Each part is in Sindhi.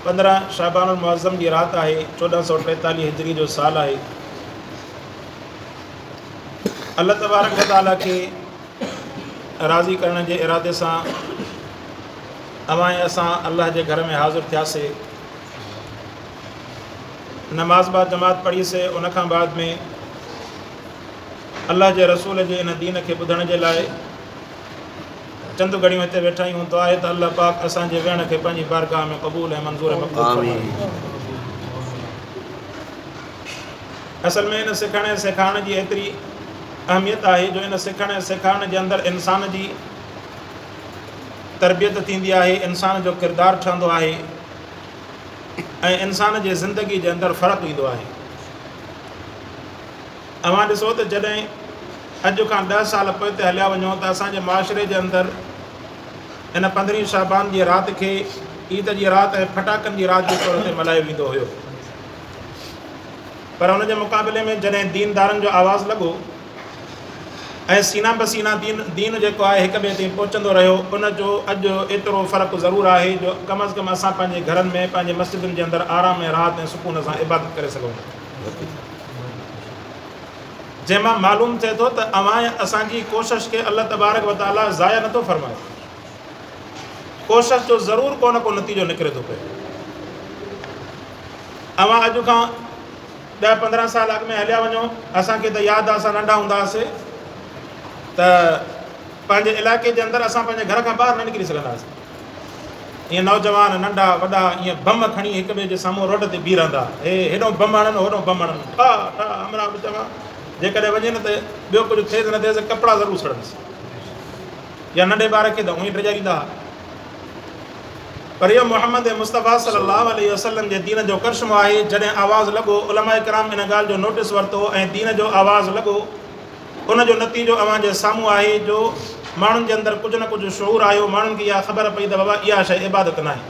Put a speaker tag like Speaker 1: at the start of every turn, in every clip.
Speaker 1: 15 شعبان المعظم جي رات آهي، 1443 هجري جو سال آهي. الله تبارڪ و تعاليٰ کي راضي ڪرڻ جي ارادي سان اوهان ۽ اسان الله جي گهر ۾ حاضر ٿياسي. نماز با جماعت پڙهي سي، ان کان بعد ۾ الله جي رسول جي ان دين کي ٻڌڻ جي لاء چند گهڙيون هتي ويٺا آهيون. دعا آهي ته الله پاڪ اسان جي ويهڻ کي پنهنجي بارگاهه ۾ قبول ۽ منظور ۽ مقبول فرمائي. اصل ۾ ان سکڻ ۽ سيکارڻ جي ايتري اهميت آهي جو ان سکڻ ۽ سيکارڻ جي اندر انسان جي تربيت ٿيندي آهي، انسان جو ڪردار ٺهندو آهي ۽ انسان جي زندگي جي اندر فرق ايندو آهي. اوهان ڏسو ته جڏهن اڄ کان 10 سال پوئتي هليا وڃو ته اسان جي معاشري جي اندر ان 15 شعبان جي رات کي عيد جي رات ۽ ڦٽاڪن جي رات جي طور تي ملهايو ويندو هيو، پر ان جي مقابلي ۾ جڏهن ديندارن جو آواز لڳو ۽ سينا به سينا دين دين جيڪو آهي هڪ ٻئي تائين پهچندو رهيو، ان جو اڄ ايترو فرق ضرور آهي جو ڪم از ڪم اسان پنهنجي گهرن ۾ پنهنجي مسجدن جي اندر آرام ۽ راحت ۽ سڪون سان عبادت ڪري سگهون ٿا. جنهن مان معلوم ٿئي ٿو ته اوهان ۽ اسان جي ڪوشش کي الله تبارڪ و تعاليٰ ضايع نٿو فرمائي. ڪوشش جو ضرور ڪو نه ڪو نتيجو نڪري ٿو پئي. اوهان اڄ کان 10 15 سال اڳ ۾ هليا وڃو، اسان کي ته ياد آهي اسان ننڍا هوندا هئاسي ته پنهنجي علائقي جي اندر اسان پنهنجي گهر کان ٻاهر نه نڪري سگهندا هئاسي. ائين نوجوان ننڍا وڏا ائين بم کڻي هڪ ٻئي جي سامهون روڊ تي بيهي رهندا، هي هيڏو بم هڻن هوڏو بم هڻن، ٺا ٺا همراهه به چوان جيڪڏهن وڃي نه ته ٻيو ڪجهه ٿئيس نه ٿئيس ڪپڙا ضرور سڙنس، يا ننڍي ٻار کي ته اونئي ڊيڄاريندا ها. پر اهو محمد مصطفيٰ صلي الله عليه وسلم جي دين جو ڪرشمو آهي، جڏهن آواز لڳو علماء ڪرام ان ڳالهه جو نوٽس ورتو ۽ دين جو آواز لڳو، ان جو نتيجو اوهان جي سامهون آهي جو ماڻهن جي اندر ڪجهه نه ڪجهه شعور آيو، ماڻهن کي اها خبر پئي ته بابا اها شيء عبادت ناهي.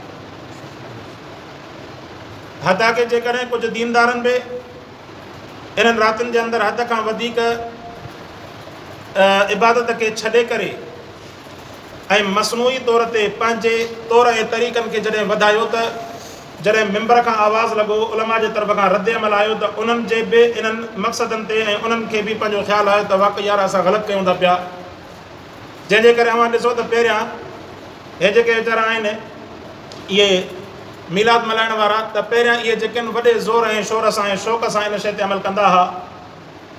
Speaker 1: حتيٰ ڪه جيڪڏهن ڪجهه ديندارن به انهن راتين جي اندر حد کان وڌيڪ عبادت کي ڇڏي ڪري ۽ مصنوعي طور تي پنهنجي طور ۽ طريقن کي جڏهن وڌايو ته جڏهن منبر کان آواز لڳو، علماء جي طرف کان رد عمل آيو ته انهن جي به انهن مقصدن تي ۽ انهن کي به پنهنجو خيال آيو ته واقعي يار اسان غلط ڪيون ٿا پيا، جنهن جي ڪري اوهان ڏسو ته پهريان هي جيڪي ويچارا آهن اهي ميلاد ملهائڻ وارا ته پهريان اهي جيڪي آهن وڏي زور ۽ شور سان ۽ شوق سان ان شيء تي عمل ڪندا ها،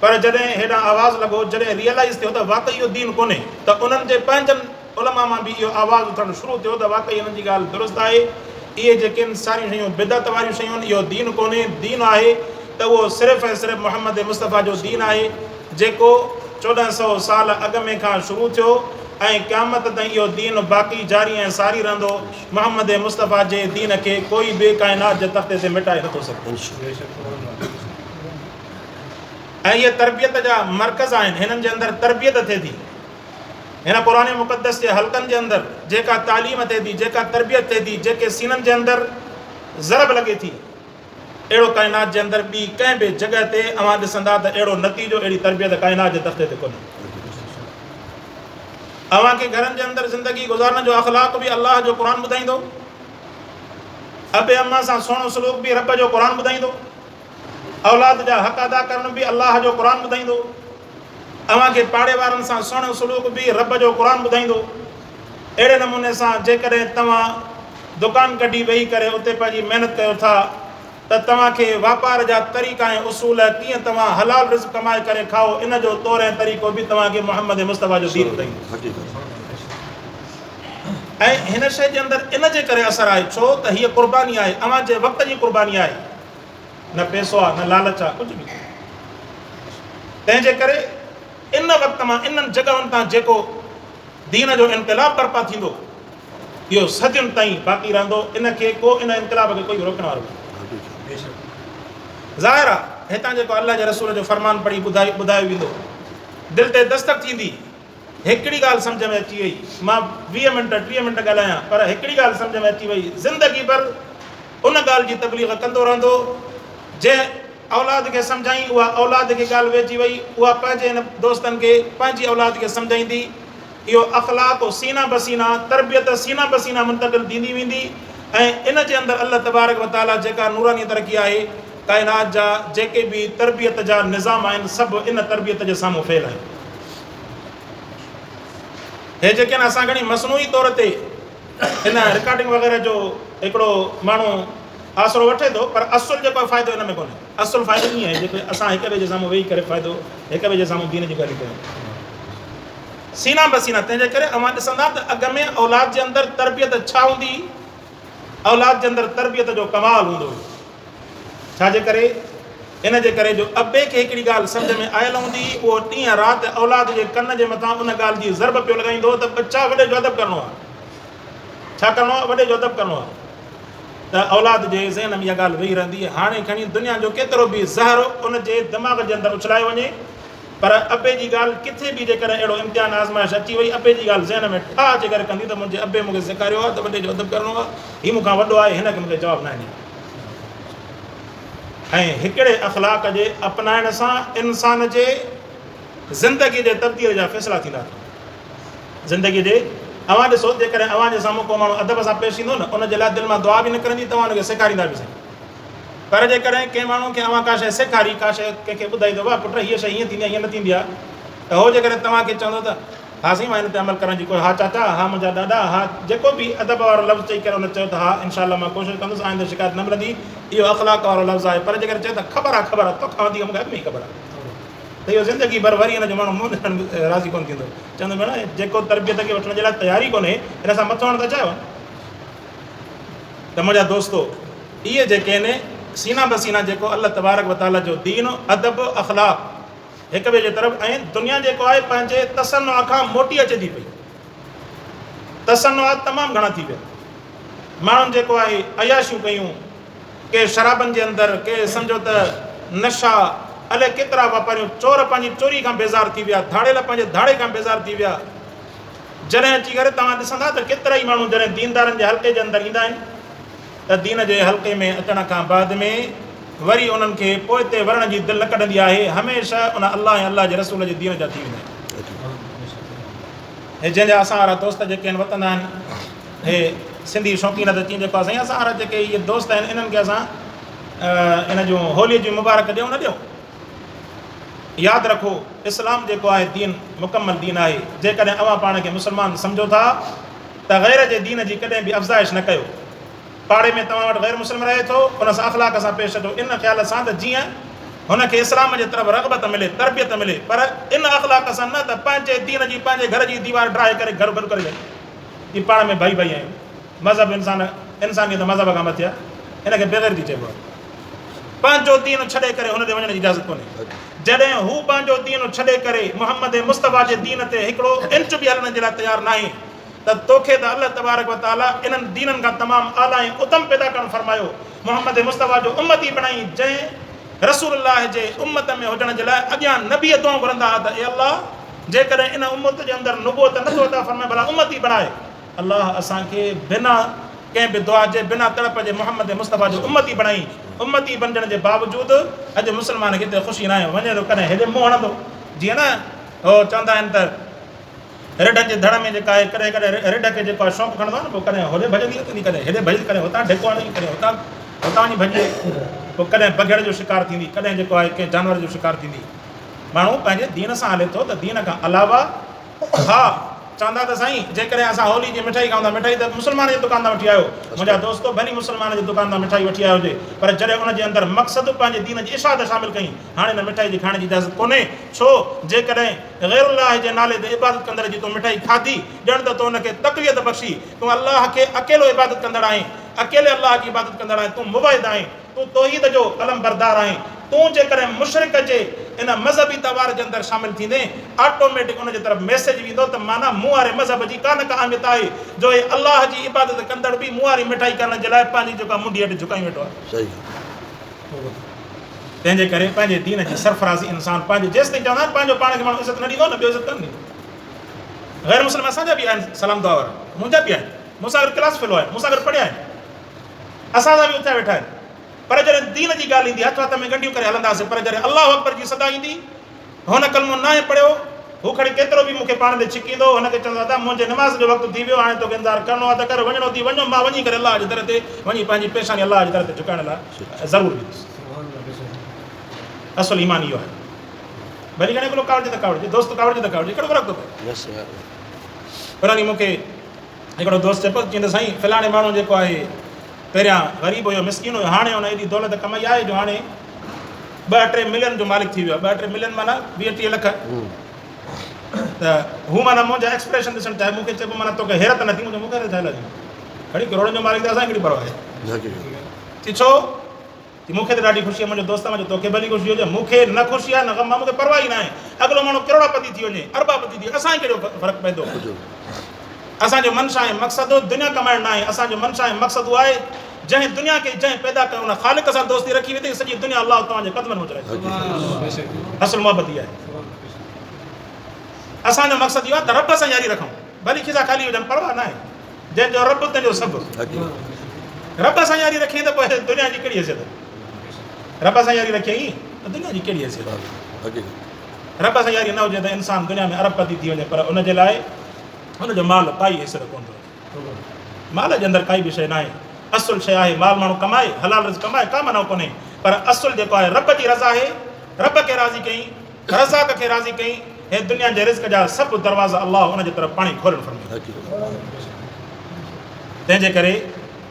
Speaker 1: پر جڏهن هيڏانهن آواز لڳو، جڏهن ريئلائيز ٿيو ته واقعي اهو دين ڪونهي ته انهن جي پنهنجن علماء مان به اهو آواز اٿڻ شروع ٿيو ته واقعي انهن جي ڳالهه درست آهي، اهي جيڪي آهن ساريون شيون بدعت واريون شيون آهن، اهو دين ڪونهي، دين آهي ته اهو صرف ۽ صرف محمد مصطفيٰ جو دين آهي جيڪو 1400 سال اڳ ۾ کان شروع ٿيو ۽ قيامت تائين اهو دين باقي جاري ۽ ساري رهندو، محمد مصطفيٰ جي دين کي ڪوئي به ڪائنات جي تختي تي مٽائي نٿو سگهي. ۽ اهي تربيت جا مرڪز آهن، هنن جي اندر تربيت ٿئي ٿي. هن قرآن مقدس جي حلقن جي اندر جيڪا تعليم ٿئي ٿي، جيڪا تربيت ٿئي ٿي، جيڪي سينن جي اندر ضرب لڳي ٿي، اهڙو ڪائنات جي اندر ٻي ڪنهن به جڳهه تي اوهان ڏسندا ته اهڙو نتيجو، اهڙي تربيت ڪائنات جي تختي تي ڪونهي. اوهان کي گهرن جي اندر زندگي گذارڻ جو اخلاق به الله جو قرآن ٻڌائيندو، ابي اما سان سهڻو سلوڪ به رب جو قرآن ٻڌائيندو، اولاد جا حق ادا ڪرڻ به الله جو قرآن ٻڌائيندو، اوهان کي پاڙي وارن سان سهڻو سلوڪ به رب جو قرآن ٻڌائيندو. اهڙي نموني سان جيڪڏهن توهان دڪان ڪڍي ويهي ڪري اتي پنهنجي محنت ڪيو ٿا ته توهان کي واپار جا طريقا ۽ اصول ڪيئن توهان حلال رزق ڪمائي ڪري کائو ان جو طور ۽ طريقو به توهان کي محمد مصطفيٰ جو دين ٻڌائيندو. ۽ هن شيء جي اندر ان جي ڪري اثر آهي ڇو ته هيء قرباني آهي، اوهان جي وقت جي قرباني آهي. نه پئسو آ نه لالچ آ ڪجهه به ڪونهي. تنهن جي ڪري ان وقت مان انهن جڳهن تان جيڪو دين جو انقلاب برپا ٿيندو اهو صدين تائين باقي رهندو، ان کي ڪو ان انقلاب کي ڪوئي به روڪڻ وارو ڪونهي. ظاهر آ هتان جيڪو الله جي رسول جو فرمان پڙهي ٻڌايو ويندو دل تي دستڪ ٿيندي. هڪڙي ڳالهه سمجهه ۾ اچي وئي، مان 20 منٽ 30 منٽ ڳالهايان پر هڪڙي ڳالهه سمجهه ۾ اچي وئي، زندگي ڀر ان ڳالهه جي تبليغ ڪندو رهندو، جنهن اولاد کي سمجهائين اها اولاد کي ڳالهه ويهجي وئي، اها پنهنجي هن دوستن کي پنهنجي اولاد کي سمجهائيندي، اهو اخلاق سينه بسينه، تربيت سينه بسينه منتقل ٿيندي ويندي ۽ ان جي اندر الله تبارڪ و تعاليٰ جيڪا نوراني ترقي آهي، ڪائنات جا جيڪي به تربيت جا نظام آهن سڀ ان تربيت جي سامهون فيل آهن. هي جيڪي آهن اسان گهڻي مصنوعي طور تي ان رڪارڊنگ وغيره جو هڪڙو ماڻهو آسرو وٺي ٿو پر اصل جيڪو آهي فائدو ان ۾ ڪونهي. اصل فائدو ائين آهي جيڪو اسان هڪ ٻئي جي سامهون ويهي ڪري فائدو هڪ ٻئي جي سامهون دين جون ڳالهيون ڪيون سينا به سينا. تنهن جي ڪري اوهان ڏسندا ته اڳ ۾ اولاد جي اندر تربيت ڇا هوندي هئي؟ اولاد جي اندر تربيت جو ڪمال هوندو هيو. ڇا جي ڪري؟ ان جي ڪري جو ابي کي هڪڙي ڳالهه سمجهه ۾ آيل هوندي هئي، اهو ڏينهن رات اولاد جي ڪن جي مٿان ان ڳالهه جي ضرب پيو لڳائيندو هو ته ٻچا وڏي جو ادب ڪرڻو آهي. ڇا ڪرڻو آهي؟ وڏي جو ادب ڪرڻو آهي. ته اولاد جي ذهن ۾ اها ڳالهه ويهي رهندي. هاڻي کڻي دنيا جو ڪيترو به زهر ان جي دماغ جي اندر اڇلايو وڃي، پر ابي جي ڳالهه ڪٿي به جيڪڏهن اهڙو امتحان آزمائش اچي وئي، ابي جي ڳالهه ذهن ۾ ٺاهه اچي ڪري ڪندي ته منهنجي ابي مون کي سيکاريو آهي ته وڏي جو ادب ڪرڻو آهي، هي مون کان وڏو آهي، هن کي مون کي جواب ناهي ڏيڻو. ۽ هڪڙي اخلاق جي اپنائڻ سان انسان جي زندگي جي تبديل جا فيصلا ٿيندا اٿن. زندگي جي اوهان ڏسو جيڪڏهن اوهان جي سامهون ڪو ماڻهو ادب سان پيش ايندو نه ان جي لاء دل مان دعا به نڪرندي توهان ان کي سيکاريندا به سهي. پر جيڪڏهن ڪنهن ماڻهو کي اوهان ڪا شيء سيکاري، ڪا شيء ڪنهن کي ٻڌائي ته واهه پٽ هيء شيء هيئن ٿيندي آهي هيئن نه ٿيندي آهي ته هو جيڪڏهن توهان کي چوندو ته ها سائين مان ان تي عمل ڪرڻ جي ڪوشش ها چاچا ها منهنجا ڏاڏا ها جيڪو به ادب وارو لفظ چئي ڪري ان چيو ته ها انشاء الله مان ڪوشش ڪندس آئنده شڪايت نه ملندي اهو اخلاق وارو لفظ آهي پر جيڪڏهن چئي ته خبر آهي خبر آهي توکان وڌيڪ مون کي اڳ ۾ ئي خبر آهي ته اهو زندگي ڀر وري ان جو ماڻهو منهن ڏسڻ به راضي ڪونه ٿيندو چوندو ڀيڻ جيڪو تربيت کي وٺڻ جي لاء تيار ئي ڪونهي ان سان مٿو هڻڻ ته اجايو آهي ته منهنجا دوستو اهي جيڪي آهن سينا به سينا جيڪو الله تبارڪ وتعاليٰ جو دين ادب اخلاق هڪ ٻئي جي طرف ۽ دنيا جيڪو آهي پنهنجي تصنع کان موٽي اچي ٿي پئي. تصنعات تمام گهڻا ٿي ويا. ماڻهن جيڪو آهي عياشيون ڪيون، ڪي شرابن جي اندر، ڪي سمجهو ته نشا، الائي ڪيترا واپاريون، چور پنهنجي چوري کان بيزار ٿي ويا، ڌاڙيل پنهنجي ڌاڙي کان بيزار ٿي ويا. جڏهن اچي ڪري توهان ڏسندا ته ڪيترائي ماڻهو جڏهن ديندارن جي حلقي جي اندر ايندا آهن ته دين جي حلقي ۾ اچڻ کان بعد ۾ وري انهن کي پوئتي ورڻ جي دل نه ڪڍندي آهي، هميشه ان الله ۽ الله جي رسول جي دين جا ٿي ويندا آهن. هي جنهن جا اسان وارا دوست جيڪي آهن وتندا آهن، هي سنڌي شوقين ته چين جيڪو آهي سائين اسان وارا جيڪي اهي دوست آهن انهن کي اسان ان جون هولي جون مبارڪ ڏيون نه ڏيون؟ ياد رکو اسلام جيڪو آهي دين مڪمل دين آهي، جيڪڏهن اوهان پاڻ کي مسلمان سمجهو ٿا ته غير جي دين جي ڪڏهن به افزائش نه ڪيو. پاڙي ۾ توهان وٽ غير مسلم رهي ٿو، ان سان اخلاق سان پيش اچو، ان خيال سان ته جيئن هن کي اسلام جي طرف رغبت ملي، تربيت ملي، پر ان اخلاق سان نه ته پنهنجي دين جي پنهنجي گهر جي ديوار ڊاهي ڪري گهر گڏ ڪري ڇڏيو. جي پاڻ ۾ ڀائي ڀائي آهيون. مذهب انسان انسانيت مذهب کان مٿي آهي، ان کي بيغيرتي چئبو آهي. پنهنجو دين ڇڏي ڪري هن ڏي وڃڻ جي اجازت ڪونهي. جڏهن هو پنهنجو دين ڇڏي ڪري محمد مصطفيٰ جي دين تي هڪڙو انچ به هلڻ جي لاء تيار ناهي، ته توکي ته الله تبارڪ و تعاليٰ انهن دينن کان تمام اعليٰ ۽ اتم پيدا ڪرڻ فرمايو، محمد مصطفيٰ جو امتي بڻائين، جنهن رسول الله جي امت ۾ هجڻ جي لاء اڳيان نبي دعائون گهرندا ها ته اي الله! جيڪڏهن ان امت جي اندر نبوت نه ٿو عطا فرمائين ڀلا امتي بڻائي. الله اسان کي بنا ڪنهن به دعا جي بنا تڙپ جي محمد مصطفيٰ جو امتي بڻائين، امتي بنجڻ جي باوجود اڄ مسلمان کي اتي خوشي ناهي، وڃي ٿو ڪڏهن هيڏي منهن هڻندو جيئن نه هو چوندا آهن ته. رڍن جي ڌڙ ۾ جيڪا آهي ڪڏهن ڪڏهن رڍ کي جيڪو آهي شوق کڻندو آهي نه پوء ڪڏهن هوڏي ڀڄندي اٿندي ڪڏهن هيڏي ڀڄندي ڪڏهن هتان ڍڪو هڻي ڪڏهن هتان هتان وڃي ڀڄي پوء ڪڏهن بگهڙ جو شڪار ٿيندي ڪڏهن جيڪو آهي ڪنهن جانور جو شڪار ٿيندي ماڻهو پنهنجي دين سان هلي ٿو ته دين کان علاوه ها چوندا ته سائين جيڪڏهن اسان هولي جي مٺائي کائون ٿا مٺائي ته مسلمان جي دڪان تان وٺي آيو منهنجا دوستو ڀلي مسلمان جي دڪان تان مٺائي وٺي آيو هجي پر جڏهن ان جي اندر مقصد پنهنجي دين جي اشاعت شامل ڪئي هاڻي ان مٺائي جي کائڻ جي اجازت ڪونهي ڇو جيڪڏهن غير الله جي نالي تي عبادت ڪندڙ جي تو مٺائي کاڌي، ڄڻ ته تو ان کي تقويت بخشي. تون الله کي اڪيلو عبادت ڪندڙ آهين، اڪيلي الله جي عبادت ڪندڙ آهين، تون موحد آهين، تون توحيد جو علمبردار آهين. تون جيڪڏهن مشرڪ جي ان مذهبي تهوار جي اندر شامل ٿيندين، آٽوميٽڪ ان جي طرف ميسيج ويندو ته معنيٰ مون واري مذهب جي ڪا نه ڪا اهميت آهي، جو هي الله جي عبادت ڪندڙ به مون واري مٺائي ڪرڻ جي لاء پنهنجي جيڪا منڍي هيٺ جهڪائي ويٺو آهي. تنهن جي ڪري پنهنجي دين جي سرفرازي انسان پنهنجي جيستائين چوندا آهن پنهنجو پاڻ کي ماڻهو عزت نه ڏيندو نه ٻيو عزت ڪونه ڏيندو. غير مسلم اسان جا به آهن سلام دعا وارا منهنجا به آهن مون سان گڏ ڪلاس فيلو آهن مون سان گڏ پڙهيا آهن اسان سان به اٿيا ويٺا آهن پر جڏهن دين جي ڳالهه ايندي هٿ هٿ ۾ ڳنڍيون ڪري هلنداسين پر جڏهن الله اڪبر جي صدا ايندي هن ڪلمو ناهي پڙهيو. هو کڻي ڪيترو به مون کي پاڻ ڏي ڇڪيندو، هن کي چوندو ادا منهنجي نماز جو وقت ٿي ويو، هاڻي توکي انتظار ڪرڻو آهي ته ڪر، وڃڻو ٿي وڃ، مان وڃي ڪري الله جي در تي وڃي پنهنجي پيشاني الله جي در تي جهڪائڻ لاء ضرور ويندس. اصل ايمان اهو آهي. ڀلي کڻي اڳلو ڪاوڙجي ته ڪاوڙجي، دوست ڪاوڙجي ته ڪاوڙجي، ڪهڙو فرق ٿو پئي. پر مون کي هڪڙو دوست چئي پيو چيائين ته سائين فلاڻي ماڻهو جيڪو آهي پهريان غريب هيو مسڪين هيو هاڻي هن ايڏي دولت ڪمائي آهي جو هاڻي ٻه ٽي ملين جو مالڪ ٿي ويو آهي ٻه ٽي ملين معنيٰ 20 30 لک ته هو معنيٰ منهنجا ايڪسپريشن ڏسڻ چاهي مون کي چئي پيو معنيٰ توکي حيرت نه ٿي مون چيو مون کي حيرت ڇا لاء ٿيندي کڻي ڪروڙن جو مالڪ ته اسان کي ڪهڙي پرواهه آهي چي ڇو چي مون کي ته ڏاڍي خوشي آهي منهنجو دوست آهي مان چيو توکي ڀلي خوشي هجي مون کي نه خوشي آهي نه غم آهي مون کي پرواهه ئي ناهي اڳلو ماڻهو ڪروڙا پتي ٿي وڃي اربا پتي ٿي وڃي اسان کي ڪهڙو فرق پوندو اسان جو منشا ۽ مقصد دنيا ڪمائڻ ناهي اسان جو منشا ۽ مقصد اهو آهي جنهن دنيا کي جنهن پيدا ڪيو ان خالق سان دوستي رکي ويندي سڄي دنيا الله توهان جي قدمن ۾ اچرائي اصل محبت اها آهي اسان جو مقصد اهو آهي ته رب سان ياري رکون ڀلي کيسا خالي هجن پرواهه ناهي جنهن جو رب تنهن جو سڀ. رب سان ياري رکين ته پوء دنيا جي ڪهڙي حيثيت؟ رب سان ياري رکيائين ته دنيا جي ڪهڙي حيثيت؟ رب سان ياري نه هجي ته انسان دنيا ۾ ارب پتي ٿي وڃي پر ان جي لاء ان جو مال ڪائي حيثيت ڪونه ٿو رکي. مال جي اندر ڪائي به شيء ناهي. اصل شيء آهي مال ماڻهو ڪمائي، حلال رزق ڪمائي ڪا منع ڪونهي پر اصل جيڪو آهي رب جي رضا آهي، رب کي راضي ڪيائين، رزاق کي راضي ڪيائين، هي دنيا جي رزق جا سڀ دروازا الله ان جي طرف پاڻ ئي کولڻ فرمائي. تنهن جي ڪري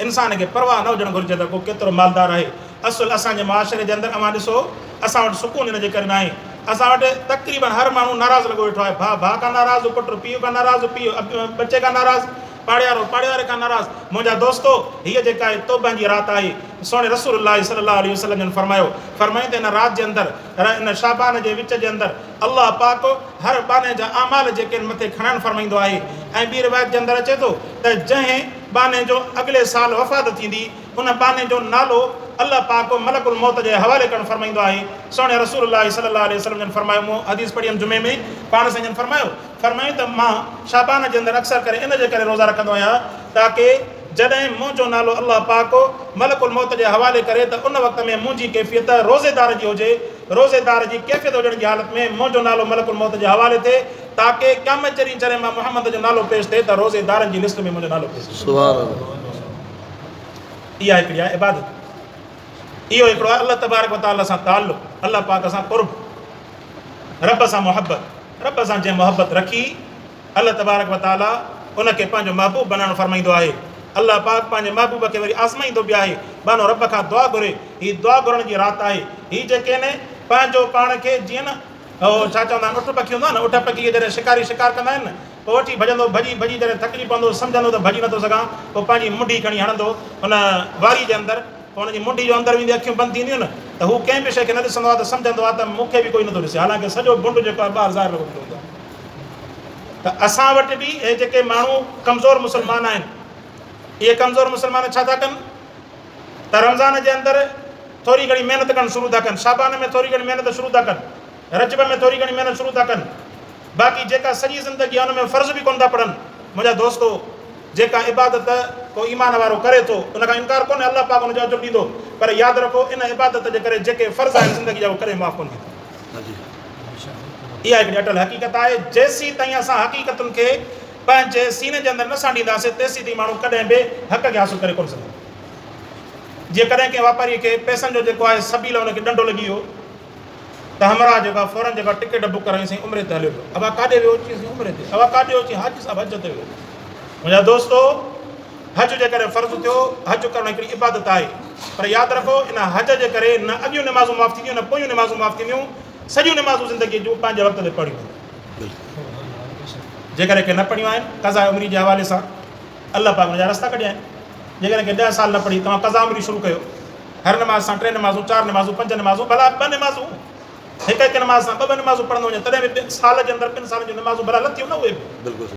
Speaker 1: انسان کي پرواهه نه هجڻ گهرجي ته ڪو ڪيترو مالدار آهي. اصل اسان جي معاشري جي اندر اوهان ڏسو اسان وٽ سڪون ان جي ڪري ناهي. اسان وٽ تقريبن هر ماڻهو ناراض لڳو ويٺو آهي. ڀاء ڀاء کان ناراض، پٽ پيء کان ناراض، پيء ٻچي کان ناراض. پاڙيوارو پاڙي واري کان ناراض. منهنجا دوستو! هيء جيڪا آهي توبه جي رات آهي. سهڻي رسول الله صلي الله عليه وسلم جن فرمايو، فرمايائين ته ان رات جي اندر، ان شعبان جي وچ جي اندر، الله پاڪ هر ٻانهي جا اعمال جيڪي آهن مٿي کڻائڻ فرمائيندو آهي ۽ ٻي روايت جي اندر اچي ٿو ته جنهن ٻانهي جو اڳلي سال وفات ٿيندي ان ٻانهي جو نالو الله پاڪ ملڪ الموت جي حوالي ڪرڻ فرمائيندو آهي. سهڻي رسول الله صلي الله عليه وسلم جن فرمايو، مون حديث پڙهي هيم جمعي ۾ پاڻ سائين جن فرمايو، فرمايائين ته مان شعبان جي اندر اڪثر ڪري ان جي ڪري روزا رکندو آهيان تاڪه جڏهن منهنجو نالو الله پاڪ ملڪ الموت جي حوالي ڪري ته ان وقت ۾ منهنجي ڪيفيت روزيدار جي هجي، روزيدار جي ڪيفيت هجڻ جي حالت ۾ منهنجو نالو ملڪ الموت جي حوالي ٿئي تاڪه قيامت جي ڏينهن جڏهن مان محمد جو نالو پيش ٿئي ته روزيدارن جي لسٽ ۾ منهنجو نالو پيش ٿئي.
Speaker 2: سبحان الله.
Speaker 1: اها هڪڙي آهي عبادت. اهو هڪڙو آهي الله تبارڪ وتعاليٰ سان تعلق، الله پاڪ سان قرب، رب سان محبت. رب سان جنهن محبت رکي، الله تبارڪ و تعاليٰ ان کي پنهنجو محبوب بنائڻ فرمائيندو آهي. الله پاڪ پنهنجي محبوب کي وري آزمائيندو به آهي. ٻانهو رب کان دعا گهري، هي دعا گهرڻ جي رات آهي. هي جيڪي آهن پنهنجو پاڻ کي جيئن نه اهو ڇا چوندا آهن اٺ پکي هوندو آهي نه اٺ پکي کي جڏهن شڪاري شڪار ڪندا آهن نه پوء وٺي ڀڄندو ڀڄي ڀڄي جڏهن ٿڪجي پوندو سمجهندو ته ڀڄي نٿو سگهان پوء پنهنجي منڍي کڻي هڻندو ان واري جي اندر پوء ان جي منڍي جو اندر ويندي اکيون بند ٿينديون نه ته هو ڪنهن به شيء کي نه ڏسندو آهي ته سمجهندو آهي ته مون کي به ڪوئي نٿو ڏسي حالانڪه سڄو بنڊ جيڪو آهي ٻاهر ظاهر لڳو بيٺو هوندو آهي ته اسان وٽ به اهي جيڪي ماڻهو ڪمزور مسلمان آهن اهي ڪمزور مسلمان ڇا ٿا ڪن ته رمضان جي اندر ٿوري گهڻي محنت ڪرڻ شروع ٿا ڪن شعبان ۾ ٿوري گهڻي محنت شروع ٿا ڪن رجب ۾ ٿوري گهڻي محنت شروع ٿا ڪن باقي جيڪا سڄي زندگي آهي ان ۾ فرض به ڪونه ٿا پڙهن. منهنجا دوستو! جيڪا عبادت ڪو ايمان وارو ڪري ٿو ان کان انڪار ڪونهي الله پاڪ ان جو اجر ڏيندو پر ياد رکو ان عبادت جي ڪري جيڪي فرض آهن زندگي جا اهي ڪڏهن معاف ڪونه ٿيندا. اها هڪڙي اٽل حقيقت آهي جيسين تائين اسان حقيقتن کي پنهنجي سيني جي اندر نه سانڍينداسين تيسين تائين ماڻهو ڪڏهن به حق کي حاصل ڪري ڪونه سگهندو. جيئن ڪڏهن ڪنهن واپاري کي پئسن جو جيڪو آهي سبيل ان کي ڏنڊو لڳي ويو ته همراهه جيڪو آهي فورن جيڪو آهي ٽڪيٽ بڪ ڪرائي سائين عمري تي هليو ويو. ابا ڪاڏي ويو؟ چيس سائين عمري تي. ابا ڪاڏي ويو؟ چيس حاجي صاحب حج تي ويو. منهنجا دوستو حج جيڪڏهن فرض ٿيو، حج ڪرڻ هڪڙي عبادت آهي پر ياد رکو ان حج جي ڪري نه اڳيون نمازون معاف ٿينديون نه پويون نمازون معاف ٿينديون، سڄيون نمازون زندگيء جون پنهنجي وقت تي پڙهڻيون پونديون. جيڪڏهن ڪنهن نه پڙهيون آهن قضاء عمري جي حوالي سان الله پاڪ ان جا رستا ڪڍيا آهن. جيڪڏهن ڪنهن ڏهه سال نه پڙهي توهان قضاء عمري شروع ڪيو. هر نماز سان ٽي نمازون، چار نمازون، پنج نمازون، ڀلا ٻه نمازون، هڪ هڪ نماز سان ٻه ٻه نمازون پڙهندو وڃي تڏهن به سال جي اندر ٻن سالن جون نمازون ڀلا لٿيون نه اهي به.
Speaker 2: بلڪل.